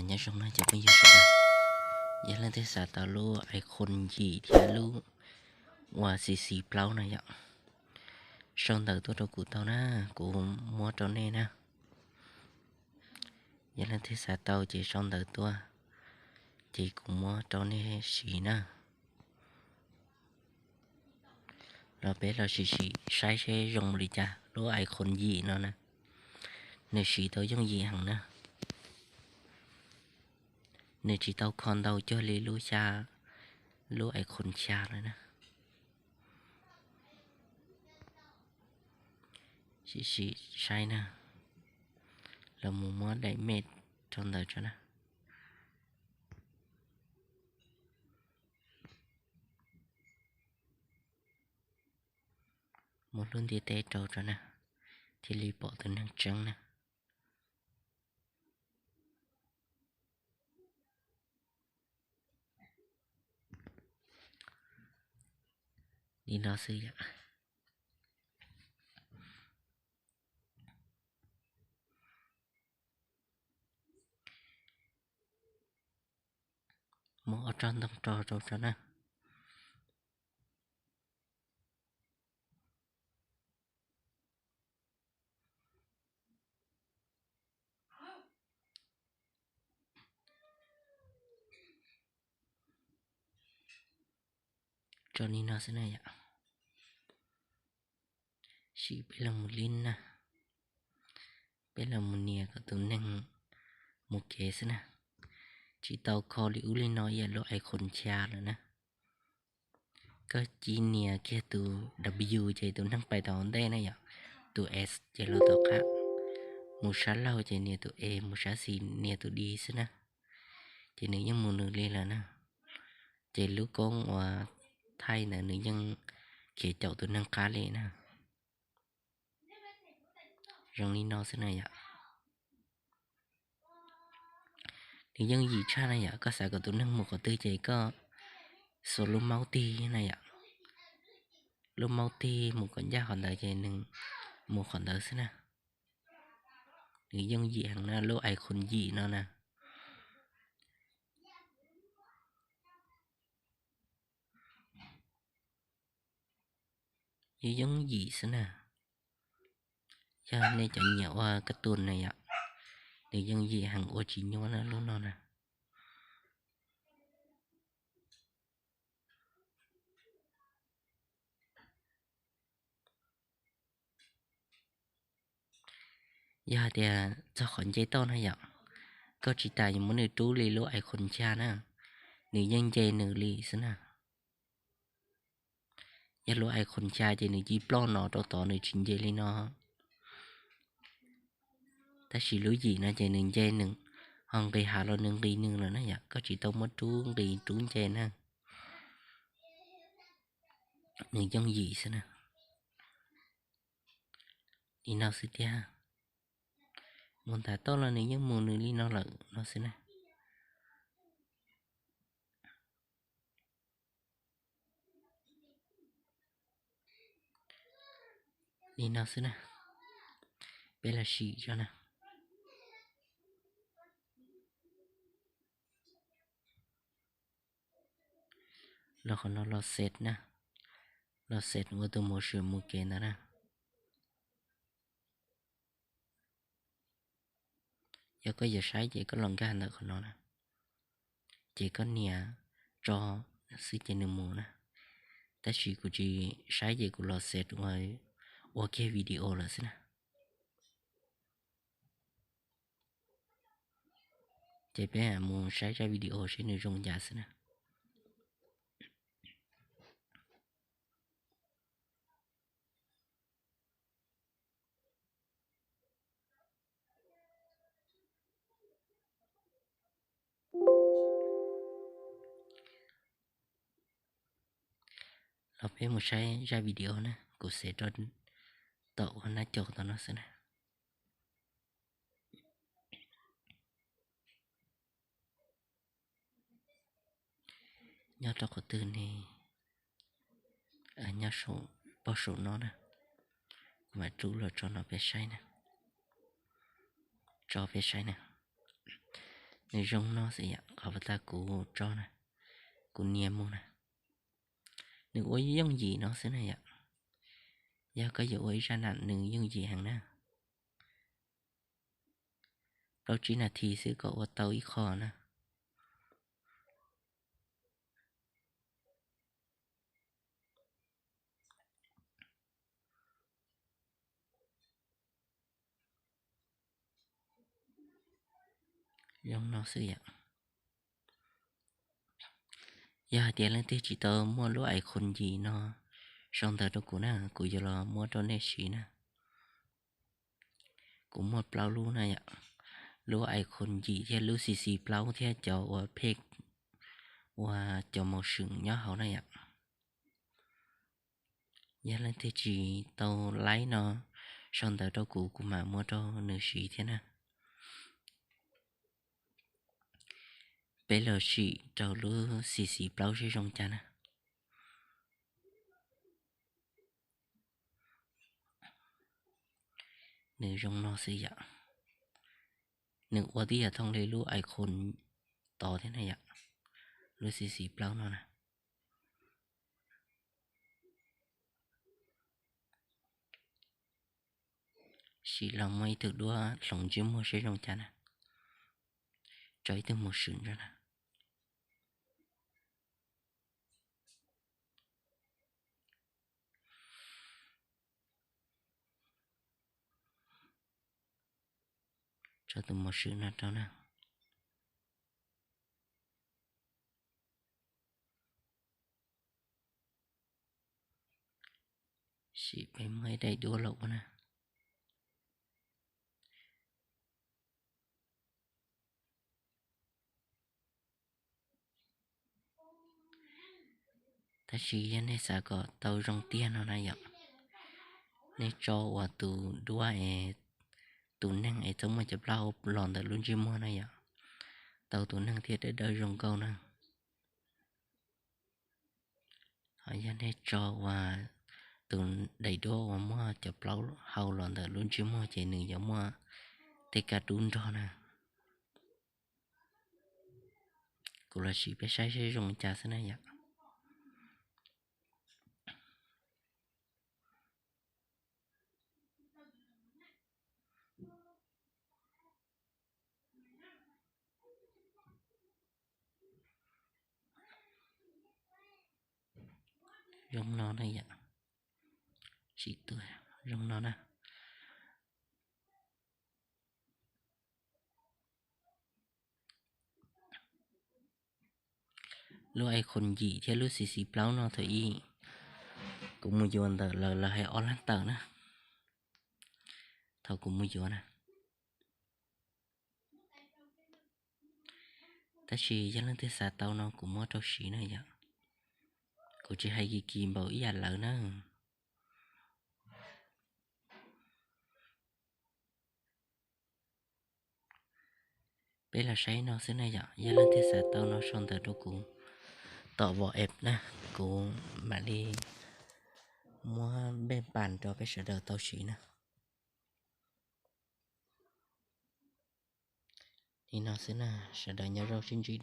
Nyob zoo no cov phooj ywg sawv daws, yog leej twg xav tau lub iClone yim thiab lub uas xis xis plaub no yom, sau ntawv tuaj rau kuv tau na, kuv muab rau nej na. Yog leej twg xav tau ces sau ntawv tuaj, ces kuv muab rau nej siv na. Los peb los sim sim saib seb zoo li cas lub iClone yim no na. Nws siv tau yooj yim heev na. Nws tsis tau kho ntau cuag li lub xya, lub iClone xya lawm na. Sim sim saib na. Los mus muab daim mej rau ntawd tso na. Muab lub ntiaj teb rau tso na, thiaj li pom tus neeg tseeb na. Li no xwb yom. Muab ob tsob ntoo rau rau tso na. Tso li no xwb na yom. Sim peb los mus lib na. Peb los mus nias kom tus neeg mus kev xwb na. Tsis tau kho li ub li no ib yam lub iClone xya lawm na. Koj cia nias kiag tus W ces tus neeg pais tau ntej na yom, tus S ces los tom qab, mus sab laug ces nias tus E, mus sab xis nias tus D xwb na. Ces nws yeej mus nws li lawm na. Ces lub koob uas thaij ntawd nws yeej khiav caum tus neeg qab li na. Zoo li no xwb na yom. Nws yooj yim tshaj na yom, koj xav kom tus neeg mus qhov twg ces koj xuas lub maub tig na yom. Lub maub tig mus kom ncaj qhov ntawd ces nws mus qhov ntawd xwb na. Nws yooj yim heev na, lub iClone yim no na. Yooj yooj yim xwb na. Yog nej cov nyiam ua kab tus na yom, nws yooj yim heev ua tsis nyuaj na lub no na. Yog hais tias txog qhov nce toj na yom, koj tsis tas yuav muab nws rub li lub iClone xya na, nws yeej nce nws li xwb na. Yog lub iClone xya ces nws cia ploj no rau tod, nws tsis nce li no. Tab sis lub yim no ces nws nce nws, ho nqis hav los nws nqis nws lawm na yom, koj tsis tau muab rub nqis rub nce na. Nws yooj yim xwb na. Li no xwb tiag. Mus ntav toj los nws yeej mus nws li no lawm no xwb na. Li no xwb na. Peb los sim tso na. Los qhov no los set na. Los set ua tus motion mus kev ntawd na. Yog koj yuav saib ces koj los nkag ntawm qhov no na. Ces koj nias tso xwb ces nws mus na. Tab sis kuv tsis saib ces kuv los set ua, ua kiag video lawm xwb na. Ces peb mus saib zaj video seb nws zoo cas xwb na. Los peb mus saib zaj video na, kuv xav rau tom ua nab cov tom no xwb na. Nyob rau qhov twg ne? Nyob saum, pog saum no na. Kuv mam rub los tso no peb saib na. Tso peb saib na. Nws zoo no xwb yom, qhov uas kuv tso na, kuv nias mus na. Nws ua yooj yim no xwb na yom. Yog koj yuav ua ib zaj nam nws yooj yim heev na. Plaub tsib nas this xwb kom ua tau ib qho na. Zoo no xwb yom. Yog hais tias leej twg tsis tau muaj lub icon yim no sau ntawv rau kuv na, kuv yuav los muab rau nej siv na. Kuv muaj plaub lub na yom, lub icon yim thiab lub C C plaub thiab cov uas pheej ua cov motion nyob hauv na yom. Yog leej twg tsis tau laib no sau ntawv rau kuv, kuv mam muab rau nws siv thiab na. Peb los sim rau lub C C plaub seb zoo cas na. Nws zoo no xwb yom. Nws ua tib yam thooj li lub icon tod thiab na yom, lub C C plaub no na. Sim los muab ib tug duab hloov ntsej muag seb zoo cas na. Tso ib tug motion rau na. Tso tus motion no rau na. Sim peb muab ib daim duab los ua na. Tab sis yog nej xav kom tau zoo tiag no na yom, nej tso uas tus duab es tus neeg es txhob muaj cov plaub hau los ntawm lub ntsej muag na yom, tau tus neeg thiaj dawb dawb zoo nkauj na. Ho yog nej tso uas tus daim duab uas muaj cov plaub hau los ntawm lub ntsej muag ces nws yuav muaj tej kab dub nrog na. Kuv los sim peb saib seb zoo li cas xwb na yom. Zoo no na yom. Sim tua zoo no na. Lub icon yim thiab lub C C plaub no thaum ub kuv mus yuav ntawm lawv, lawv hais ob lab tawm na. Thaum kuv mus yuav na. Tab sis yog leej twg xav tau no kuv muab rau siv na yom. Kuv tsis hais kis kis npaum ib yam lawv na. Peb los saib no xwb na yom, yog leej twg xav tau no sau ntawv rau kuv tom WhatsApp na, kuv mam li muab npej pas rau peb sawv daws tau siv na. Li no xwb na, sawv daws nyob zoo sib ntsib.